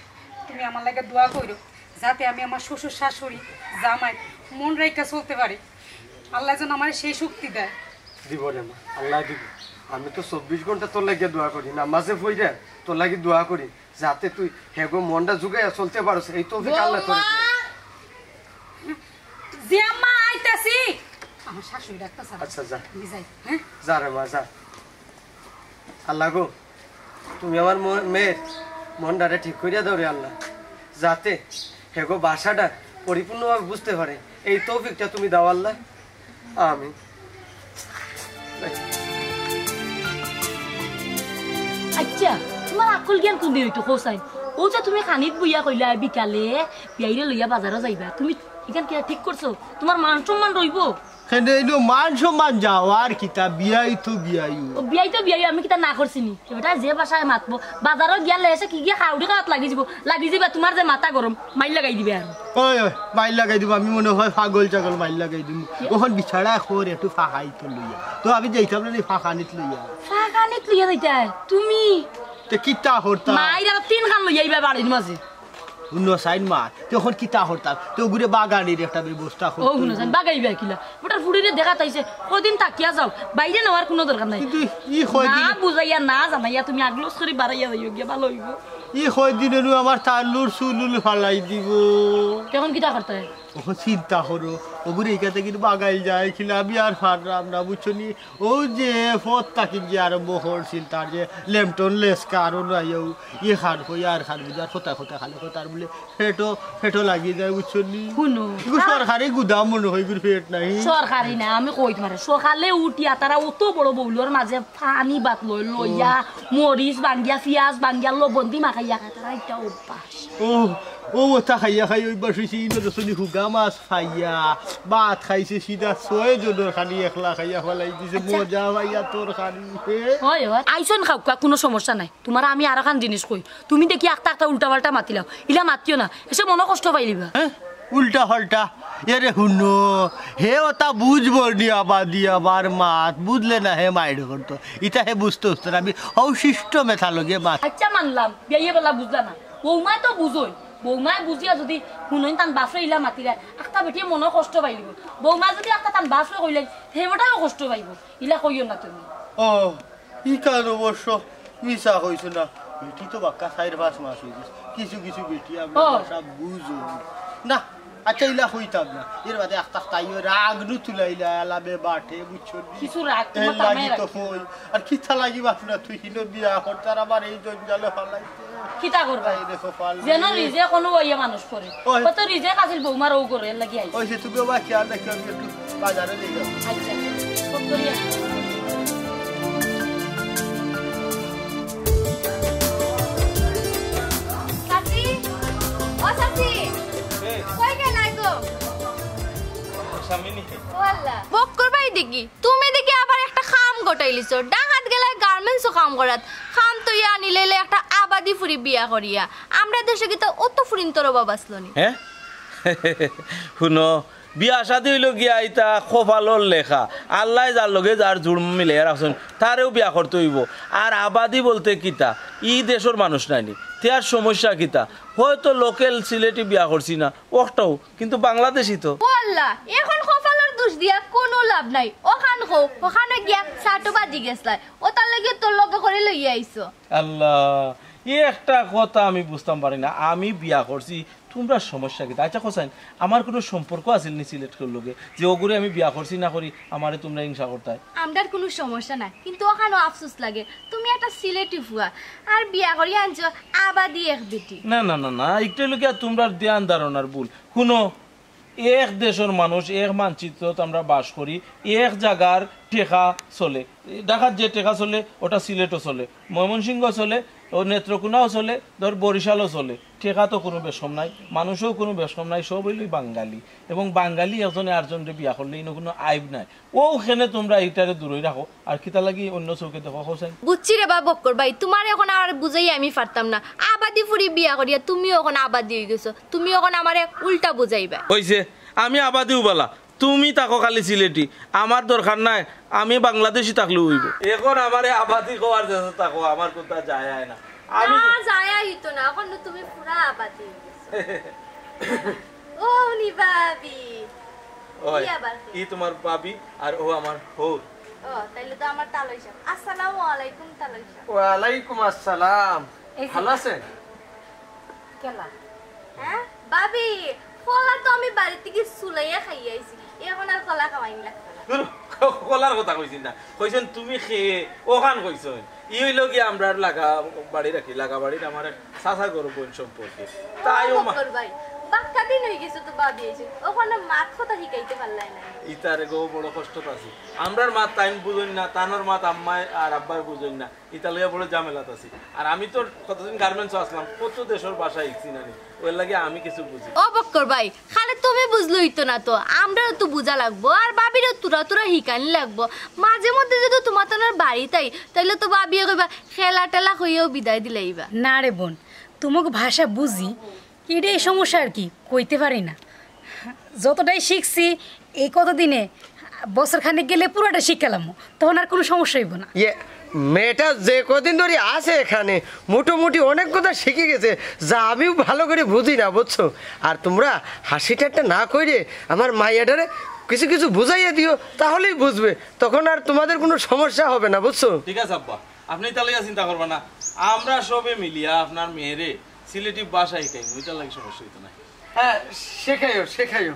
তুমি আমার লাগে দোয়া করো, যাতে আমি আমার শ্বশুর শাশুড়ি, জামাই, মন রাইখা চলতে পারি। আল্লাহ যেন আমার সেই শক্তি দেয়। দিব রে মা, আল্লাহ দিব। আমি তো চব্বিশ ঘন্টা তোর লাগিয়া দোয়া করি, নামাজে পড়িয়া তোর লাগি দোয়া করি, যাতে তুই হেগো মনটা জুগাইয়া চলতে পারস। এই তৌফিক আল্লাহ তোরে দেয়। জি আম্মা, আইতাছি। আমার শাশুড়ি ডাকতেছে। আচ্ছা, যা। আমি যাই, হ্যাঁ? যা রে মা, যা। আল্লাহ গো, তুমি আমার ম-, মেয়ের মনটারে ঠিক করিয়া দাও রে আল্লাহ, যাতে হেগো ভাষাটা পরিপূর্ণভাবে বুঝতে পারে। এই তৌফিকটা তুমি দাও আল্লাহ। আমিন। আচ্ছা, তোমার আক্কল জ্ঞান কোন দিন হইতো, হোসাইন? ও যে তুমি খানিত বইয়া কইলা বিকালে বিয়াইরে লইয়া বাজারো যাইবা, তুমি ইখান কিতা ঠিক করছো? তোমার মান সম্মান রইবো? কেনে ইনো মান সম্মান যাওয়ার কিতা, বিয়াই তো বিয়াই। ও বিয়াই তো বিয়াই, আমি কিতা না করছি নি? বেটা যে ভাষায় মাতবো, বাজারো গিয়া লেসে কি গিয়া খাউড়ি খাওয়াত লাগি যিবো, লাগি যিবা তোমার যে মাথা গরম, মাইর লাগাই দিবে আর। ওই, ওই, মাইর লাগাই দিবো, আমি মনে হয় পাগল ছাগল মাইর লাগাই দিমু। অখন বিছাড়া খোর একটু ফাঁকাইত লইয়া। তো আমি যাইতাম না নি ফাঁকানিত লইয়া। ফাঁকানিত লইয়া যাইতায়? তুমি? তে কিতা করতাম? মাইর আর তিন খান লইয়া আইবা বাড়ির মাঝে। হুনো সাইন মা, তে অখন কিতা করতাম? তে ওগুরে বাগানির একটা ব্যবস্থা ও করতে হুনো সাইন, হইবো। বাগাইবা কিলা? বেটার ফুড়িরে দেখাত আইছে, কদিন থাকিয়া যাও, বাইরে নেওয়ার কোনো দরকার নাই। কিন্তু ই কয়দিন না বুঝাইয়া, না জানাইয়া তুমি আগলস করি বাড়াইয়া যাইও গিয়া, ভালো হইবো। ই কয়দিন এনু আমার তাল্লুর চুলুল ফালাই দিবো। তে অখন কিতা করতায়? অখন চিন্তা করো, ওগুরে ইকাতে কিন্তু বাগাইল যায় কিলা, আমি আর পাররাম না, বুঝছো নি? ও যে পথ থাকি যে আরম্ভ করছিল, তার যে লেমটন লেসকা আরো নাই, ও ইয়ে খান কই আর খান বুঝার কথা কথা খালি কথা আর বলে পেটও, পেটও লাগি যায়, বুঝছো নি? হুনো। এগু সরকারি গুদাম মনে হয়, এগুর পেট নাই। সরকারি না, আমি কই তোমারে, সকালে উঠিয়া তারা অত বড় বউলর মাঝে পানি ভাত লই, লইয়া, মরিচ ভাঙ্গিয়া, পিয়াজ ভাঙ্গিয়া, লবণ দি মাখাইয়া খায়, তারা এটা অভ্যাস। ও, ও, ওটা খাইয়া খাই অভ্যাস হইছে, ইনো তো শুনি হুগা মাছ পাইয়া, ভাত খাইছে সিধা ছয় জনর খানি একলা খাইয়া ফালাই দিছে, আচ্ছা। মজা পাইয়া তোর খানি, হে? হয়, হয়। আইসন খাউক্কা, কোনো সমস্যা নাই। তোমার আমি আর একখান জিনিস কই, তুমি দেখি আখতা আখতা উল্টা পাল্টা মাতিলাও, ইলা মাতিও না, এসে মনো কষ্ট পাইলিবা। হ্যাঁ? উল্টা পাল্টা? এরে হুনো, হে ওটা বুঝবো নি আবাদি আবার মাত, বুঝলে না হে মাইর করতো। ইটা হে বুঝতে বুঝতে না, আমি অশিষ্ট মেথা লগে মাত। আচ্ছা মানলাম, বিয়াইয়ে বলা বুঝলা না। বৌমায় তো বুঝই, বৌমায় বুঝিয়া যদি হুনইন তান বাফরে ইলা মাতিরা, আখতা বেটিয়ে মনো কষ্ট পাইলিব। বৌমায় যদি আখতা তান বাফরে কইলেন, হে বেটাও কষ্ট পাইব। ইলা কইও না তুমি। ও, ইখান অবশ্য মিছা কইছো না। বেটি তো বাক্কা চাইর পাঁচ মাস হই গেছে। কিছু কিছু বেটি আমি ও। ভাষা বুঝো না। আচ্ছা, ইলা কইতাম না। এর বাদে আখতা তাইও রাগ নু তুলাইলা, আলাবে বাটে, বুঝছো নি? কিছু রাগ এর তোমার লাগি তামাই তো রাখি। কই। আর কিতা লাগি বাপ না তুই হিনো বিয়া করতার আবার এই জঞ্জালে ফালাইতে। কিতা করবা? এই দেখো ফাল যেন দিয়ে। রিজে কোনো ওইয়া মানুষ করে। ওই। কত রিজে কাছিল বৌমার ও করে, এর লাগি আইছে। ওই যে তুমি বাবা খেয়াল রাখিও, আমি একটু বাজারে যাই। আচ্ছা, ফোন করি আসি। চাচি, ও চাচি, এ। কই গেলাই গো? সামনে নিচে। ও আল্লাহ। বক্কর ভাই দেখি, তুমি দেখি আবার একটা কাম ঘটাইলিছো। ডাহা আনছো কাম করাত, কাম তো ইয়া আনিলে একটা আবাদি ফুরি বিয়া করিয়া। আমরা দেশে কিতা অত ফুরিন্তর অভাব আছলো নি? হ্যাঁ? হুনো, বিয়া শাদি অইলো গিয়া ইতা কপালর লেখা। আল্লায় যার লগে যার জুড় মিলাইয়া রাখছইন, তারেউ বিয়া করতে অইবো। আর আবাদি বলতে কিতা? ই দেশর মানুষ নায়নি, তে আর সমস্যা কিতা? হয়তো লোকাল সিলেটি বিয়া করছি না, অটাউ, কিন্তু বাংলাদেশি তো। ও আল্লাহ, এখন কপালর দোষ দিয়া কুনু লাভ নাই। অখান কও, অখানো গিয়া চাটো বাজি গেছলায়, অতার লাগিউ তোর লগে করি লইয়া আইছো। আল্লাহ, ই একটা কথা আমি বুঝতাম পারি না। আমি বিয়া করছি, তুমরার সমস্যা কিতা? আচ্ছা, কও চাইন, আমার কুনু সম্পর্ক আছিল নি সিলেটর লগে, যে অগুরে আমি বিয়া করছি না করি আমারে তুমরা হিংসা করতায়? আমরার কুনু সমস্যা নাই, কিন্তু অখানো আফসোস লাগে, তুমি একটা সিলেটি ফুয়া, আর বিয়া করি আনছো আবাদি এক বেটি। না, না, না, না, ইকটা অইলো গিয়া তুমরার ধ্যান ধারণার ভুল। হুনো, এক দেশর মানুষ, এক মানচিত্রত আমরা বাস করি, এক জাগার টেকা চলে। ঢাকাত যে টেকা চলে, অটা সিলেটও চলে, ময়মনসিংহ চলে, ও নেত্রকোনাও চলে, ধর বরিশালও চলে। টেকা তো কুনু বেশকম নাই, মানুষও কুনু বেশকম নাই, সব অইলো বাঙালি। এবং বাঙালি একজনে আরজনরে বিয়া করলে ইনো কুনু আইব নাই। অউ কেনে তুমরা ইটারে দূরই রাখো, আর কিতা লাগি অন্য চউখে দেখো, কও চাইন? বুঝছি রে বা বক্কর ভাই, তুমারে এখন আর বুঝাইয়া আমি পারতাম না। আবাদি ফুরি বিয়া করিয়া তুমিও এখন আবাদি অইগেছো, তুমি এখন আমারে উল্টা বুঝাইবা। অইছে, আমি আবাদিউ বালা, তুমি থাকো খালি সিলেটি, আমার দরকার নাই, আমি বাংলাদেশি থাকলেউ অইবো। এখন আমারে আবাদি কওয়ার যেছো থাকো, আমার কুনতা যায় আয় না। আমি না, যায় আইতো না, এখন তো তুমি পুরা আবাদি অইগেছো। ও নি ভাবি। ওই, ই আবার কে? ই তুমার ভাবি, আর অউ আমার হউর। ও, তাইলে তো আমার তালই সাব। আসসালামু আলাইকুম তালই সাব। ওয়ালাইকুম আসসালাম। এই যে ভালা আছইন? কেলা? হ্যাঁ? ভাবি, কলা তো আমি বাড়ি থাকি ছুলাইয়া খাইয়া আইছি। এখন আর কলা খাওয়াইন লাগতো না। ধুর, কলার কথা কইছি না। কইছইন তুমি কে, অখান কইছইন। ই অইলো গিয়া আমরার লাগা বাড়ির আর কি, লাগা বাড়ির আমার এক চাচার ঘরর বইন সম্পর্কে। তাই ও মা- বক্কর ভাই, বাক্কা দিন অইগেছে তো ভাবি আইছইন। অখনো মাত কথা হিকাইতে পারলায় না। ইতারে গো বড় কষ্টত আছি। আমরার মাত তাইন বুঝইন না, তানর মাত আম্মায় আর আব্বায় বুঝইন না। ইতা লইয়া বড় ঝামেলাত আছি। আর আমি তো কতদিন গার্মেন্টসও আছলাম, কত দেশর ভাষা হিকছি না নি। অউর লাগি আমি কিছু বুঝি। ও বক্কর ভাই, খালি তুমি বুঝলে অইতো না তো, আমরারও তো বুঝা লাগবো, আর ভাবিরেও থুড়া থুড়া হিকানি লাগবো। মাঝে মধ্যে যদি তুমার তানর বাড়িত আই, তাইলে তো ভাবিয়ে কইবা, খেলা টেলা কইয়াউ বিদায় দিলাইবা। না রে বইন, তুমুক ভাষা বুঝি, ইটাউ সমস্যা আর কি, কইতে পারি না। যতটাই হিকছি এই কতদিনে, বছর খানেক গেলে পুরাটা হিকিলামু, তখন আর কুনু সমস্যা অইবো না। ইয়ে, মেয়েটা যে কদিন ধরি আছে এখানে, মোটামুটি অনেক কথা হিকি গেছে, যা আমিও ভালা করি বুঝি না, বুঝছো? আর তুমরা হাসি ঠাট্টা না কইরে আমার মাইয়াটারে কিছু কিছু বুঝাইয়া দিও, তাহলেই বুঝবে, তখন আর তুমাদের কুনু সমস্যা হবে না, বুঝছো? ঠিক আছে আব্বা, আপনে ইতা লইয়া চিন্তা করবা না, আমরা সবে মিলিয়া আপনার মেয়েরে সিলেটি ভাষা হিকাইমু, ইতার লাগি সমস্যা অইতো নায়। হ্যাঁ, হিকাইও, হিকাইও।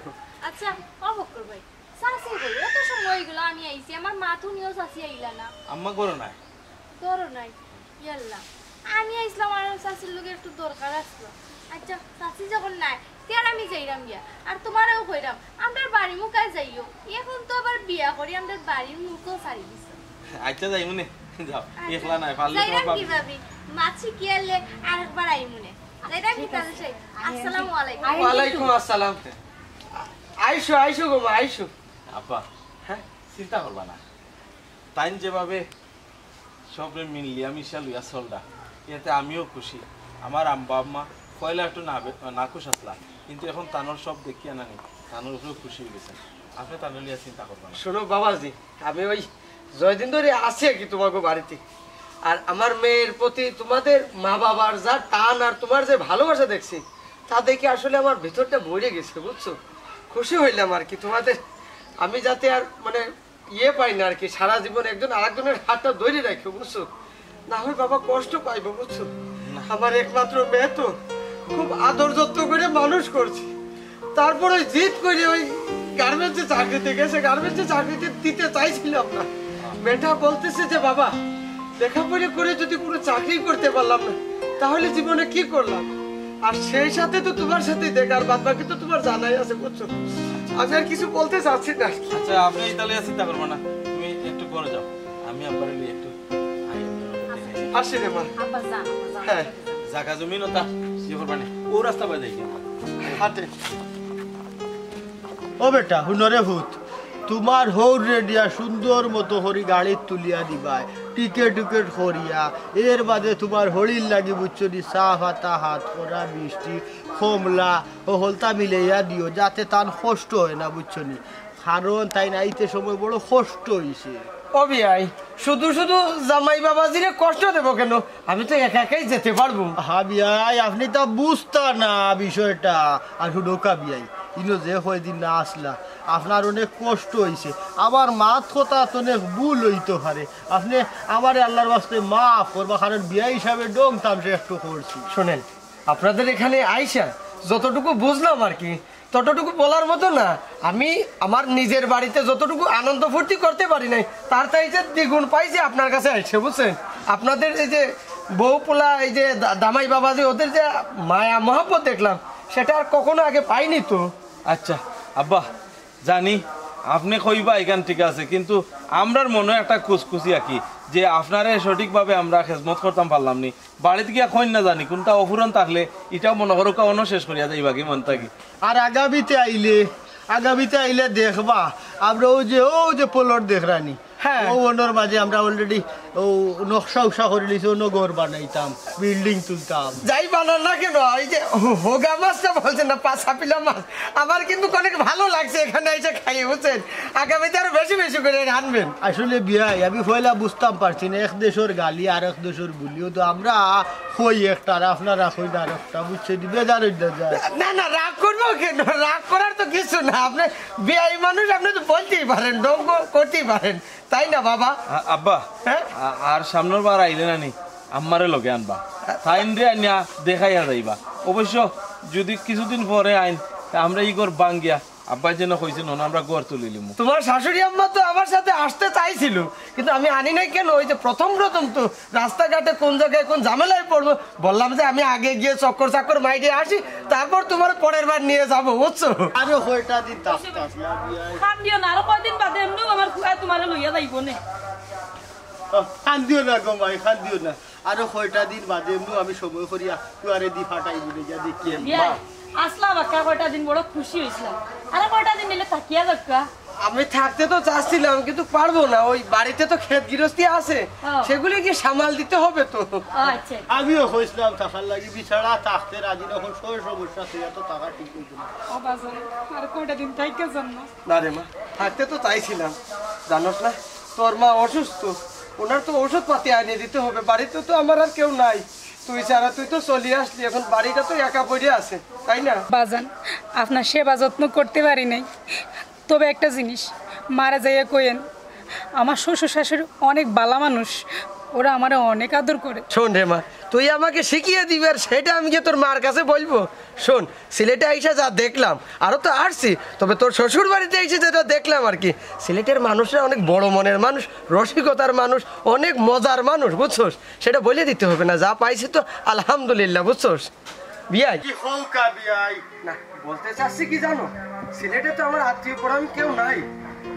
আচ্ছা, ও বক্কর ভাই, চাচি কই? অত সময় অইগেলো আমি আইছি, আমার মাত হুনিয়াও চাচি আইলা না। আম্মা ঘরো নাই। ঘরো নাই? ইয়াল্লা, আমি আইছলাম আর চাচির লগে একটু দরকার আছলো। আচ্ছা, চাচি যখন নাই, তে আর আমি যাইরাম গিয়া। আর তুমারেও কইরাম, আমরার বাড়ির মুখ আর যাইও। এখন তো আবার বিয়া করি, আমরার বাড়ির মুখও ছাড়ি দিছো। আচ্ছা, যাইমুনে। যাও, আচ্ছা। একলা নায়, পারলে যাইরাম তুমার কি ভাবি? ভাবি? মাছি কি আনলে আরেকবার আইমুনে। যাইরাম কি তাহলে সেই? আসসালামু আলাইকুম। ওয়ালাইকুম আসসালাম। আইসো, আইসো গো মা, আইসো। আব্বা, হ্যাঁ? চিন্তা করবা না। তাইন যেভাবে সবরে মিলিয়া মিশা লইয়া চলরা, এতে আমিও খুশি। আমার আব্বা আম্মা পয়লা একটু না বে-, নাখুশ আছলা, কিন্তু এখন তানর সব দেখিয়া নানি, তানর উপরেও খুশি অইগেছে। আপনে তানরে লইয়া চিন্তা করবা না। শোনো বাবাজি, আমি ওই জয়দিন ধরি আছি আর কি তুমার বাড়িত। আর আমার মেয়ের প্রতি তুমাদের মা বাবার যা টান আর তুমার যে ভালোবাসা দেখছি, তা দেখে আসলে আমার ভিতরটা ভরে গেছে, বুঝছো? খুশি অইলাম আর কি তুমাদের। আমি যাতে আর মানে ইয়ে পাই না আর কি, সারা জীবন একজন আরেকজনের হাতটা ধরে রাখি, বুঝছো? না হয় বাবা কষ্ট পাইবো, বুঝছো? আমার একমাত্র মেয়ে তো, খুব আদর যত্ন করে মানুষ করছি, তারপর ওই জিদ করে ওই গার্মেন্টসে চাকরিতে গেছে, গার্মেন্টসে চাকরিতে দিতে চাইছিলাম না। মেয়েটা বলতেছে যে, "বাবা, লেখাপড়া করে যদি কোনো চাকরি করতে পারলাম না, তাহলে জীবনে কি করলাম?" আর সেই সাথে তো তুমার সাথে দেখা, আর বাদ বাকি তো তুমার জানাই আছে, বুঝছো? আমি আর কিছু বলতে চাচ্ছি না আর কি। আচ্ছা, আপনে ইতা লইয়া চিন্তা করবা না, তুমি একটু ঘরো যাও, আমি আব্বারে লইয়া একটু আই, আপনার দেখাই। আসি রে মা। আব্বা যান, আব্বা যান, হ্যাঁ। জাগা জমিন ওটা ইয়ে করবা না, ও রাস্তা বাই যাই কিন্তু। হাটে। ও বেটা, হুনো রে হুত। তুমার হউররে দিয়া সুন্দর মতো করি গাড়িত তুলিয়া দিবায়, টিকেট টুকেট করিয়া। এর বাদে তুমার হড়ির লাগি বুঝছো নি, চা পাতা, হাত করা মিষ্টি, কমলা, ও হকলতা মিলাইয়া দিও, যাতে তান কষ্ট অয় না, বুঝছো নি? কারণ তাইন আইতে সময় বড় কষ্ট অইছে। ও বিয়াই, শুধু শুধু জামাই বাবাজিরে কষ্ট দেব কেন? আমি তো একা একাই যেতে পারবো। হা বিয়াই, আপনে তা বুঝতা না বিষয়টা। আর হুনউক্কা বিয়াই, ইনো যে কয়দিন না আছলা, আপনার অনেক কষ্ট অইছে। আমার মাত কথাত অনেক ভুল অইতো পারে, আপনে আমারে আল্লার ওয়াস্তে মাফ করবা, কারণ বিয়াই হিসাবে ঢং তামশা একটু করছি। শোনেন, আপনাদের এখানে আইসা যতটুকু বুঝলাম আর কি, ততটুকু বলার মতো না। আমি আমার নিজের বাড়িতে যতটুকু আনন্দ ফুর্তি করতে পারি নাই, তার চাইতে দ্বিগুণ পাইছি আপনার কাছে আইসা, বুঝছেন? আপনাদের এই যে বউ পোলা, এই যে দা-, দামাই বাবাজি, ওদের যে মায়া মহব্বত দেখলাম, সেটা আর কখনো আগে পাইনি তো। আচ্ছা আব্বা, জানি আপনে কইবা ইখান ঠিক আছে, কিন্তু আমরার মনো একটা খুসখুসি আর কি, যে আপনারে সঠিকভাবে আমরা খেজমত করতাম পারলাম নি। বাড়িত গিয়া কইন না জানি, কুনটা অপূরণ থাকলে ইটাও মনো করউক্কা অনো শেষ করিয়া যাইবা কি মন থাকি। আর আগামীতে আইলে, আগামীতে আইলে দেখবা, আমরা অউ যে, অউ যে প্লট দেখরানি, হ্যাঁ। অউ অনর মাঝে আমরা already অউ নকশা উকশা করিলিছি, অনো ঘর বানাইতাম, বিল্ডিং তুলতাম। যাই বানান না কেন, এই যে হোগা মাছটা বলছেন না, পা-, সাপিলা মাছ, আমার কিন্তু অনেক ভালো লাগছে এখানে এসে খাই, বুঝছেন? আগামীতে আরো বেশি বেশি করে আনবেন। আসলে বিয়াই, আমি পয়লা বুঝতাম পারছি না, এক দেশর গালি আর এক দেশর বুলি। অউ তো আমরা কই একটা আর আপনারা কইন আর একটা, বুঝছো নি? বেজার অইন না যায়। না, না, রাগ করবো কেন? রাগ করার তো কিছু না। আপনে বিয়াই মানুষ, আপনে তো বলতেই পারেন, ঢং করতেই পারেন, তাই না বাবা? আ-, আব্বা, হ্যাঁ? আ-, আর সামনর বার আইলে নানি আম্মারে লগে আনবা, তাইনরে আনিয়া দেখাইয়া যাইবা। অবশ্য যুদি কিছুদিন পরে আইন, তে আমরা ই ঘর ভাঙ্গিয়া আব্বায় যেন কইছইন, অনো আমরা ঘর তুলিলিমু। তোমার শাশুড়ি আম্মা তো আমার সাথে আসতে চাইছিল, কিন্তু আমি আনি নাই কেন? ওই যে প্রথম প্রথম তো রাস্তাঘাটে কোন জায়গায় কোন ঝামেলায় পড়বো, বললাম যে আমি আগে গিয়ে চক্কর চাক্কর মাইরে আসি, তারপর তোমার পরের বার নিয়ে যাবো, বুঝছো? আরো কয়টা দিন থাকতাম না, বিয়াই। কান্দিও না, আরো কয়দিন বাদে এমনেউ আমার ফুয়া তোমারে লইয়া যাইবো নে। কান্দিও না গো মাই, কান্দিও না। আরো কয়টা দিন বাদে এমনেউ আমি সময় করিয়া ফুয়ারে দি ফাটাই দিলে গিয়া দেখিয়া আনি। বিয়াই, আছলা বাক্কা কয়টা দিন বড় খুশি অইছলা, আরো কয়টা দিন নিলে থাকিয়া যাউক্কা। আমি থাকতে তো চাচ্ছিলাম, কিন্তু পারবো না। ওই বাড়িতে তো ক্ষেত গৃহস্থী আছে, হ্যাঁ। সেগুলি কি সামাল দিতে হবে তো। আচ্ছা। আমিও কইছিলাম থাকার লাগি, বেচারা থাকতে রাজি না, অখন শয় সমস্যা, তুই এত থাকা ঠিক অইতো না। ও বাজান, আর কয়টা দিন থাইকা যান না। না রে মা, থাকতে তো চাইছিলাম, জানোস না, তোর মা অসুস্থ, ওনার তো ঔষধ পাতি আনিয়া দিতে হবে। বাড়িতে তো আমার আর কেউ নাই, তুই ছাড়া, তুই তো চলি আসলি, এখন বাড়িটা তো একা পড়ে আছে, তাই না? বাজান, আপনার সেবা যত্ন করতে পারি নাই, তবে একটা জিনিস মারে যাইয়া কইয়েন, আমার শ্বশুর শাশুড়ি অনেক ভালা মানুষ, ওরা আমারে অনেক আদর করে। শোন রে মা, তুই আমাকে শিখিয়ে দিবি আর সেটা আমি গিয়ে তোর মার কাছে বলবো? শোন, সিলেটে আইসা যা দেখলাম, আরো তো আসছি, তবে তোর শ্বশুর বাড়িতে এসে যেটা দেখলাম আর কি, সিলেটের মানুষরা অনেক বড় মনের মানুষ, রসিকতার মানুষ, অনেক মজার মানুষ, বুঝছস? সেটা বলে দিতে হবে না, যা পাইছি তো আলহামদুলিল্লাহ, বুঝছস? বিয়াই। কি হউক্কা বিয়াই? না, বলতে চাচ্ছি কি জানো, সিলেটে তো আমার আত্মীয় পরায়ণ কেউ নাই,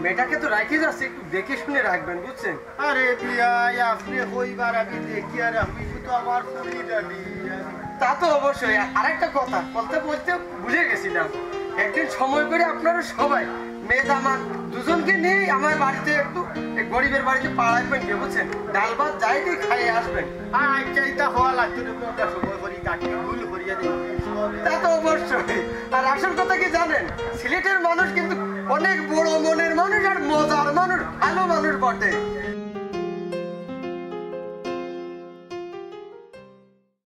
মেয়েটাকে তো রাখি যাচ্ছি, একটু দেখে শুনে রাখবেন, বুঝছেন? আরে বিয়াই, আপনে কইবার আমি দেখি আর আমি তো আমার ফুরি দাদি। তা তো অবশ্যই। আরেকটা কথা বলতে বলতে ভুলে গেছিলাম, একদিন সময় করে আপনারা সবাই মেয়ে দামান দুজনকে নিয়ে আমার বাড়িতে একটু, এই গরিবের বাড়িতে পাড়ায় পেয়ে, বুঝছেন, ডাল ভাত যাই দিয়ে খাইয়ে আসবেন। আচ্ছা, এটা হওয়া লাগতো না, আমরা সময় করি কাটি ভুল করিয়া দিই। তা তো অবশ্যই। আর আসল কথা কি জানেন, সিলেটের মানুষ কিন্তু অনেক বড় মনের মানুষ আর মজার মানুষ, ভালো মানুষ বটে।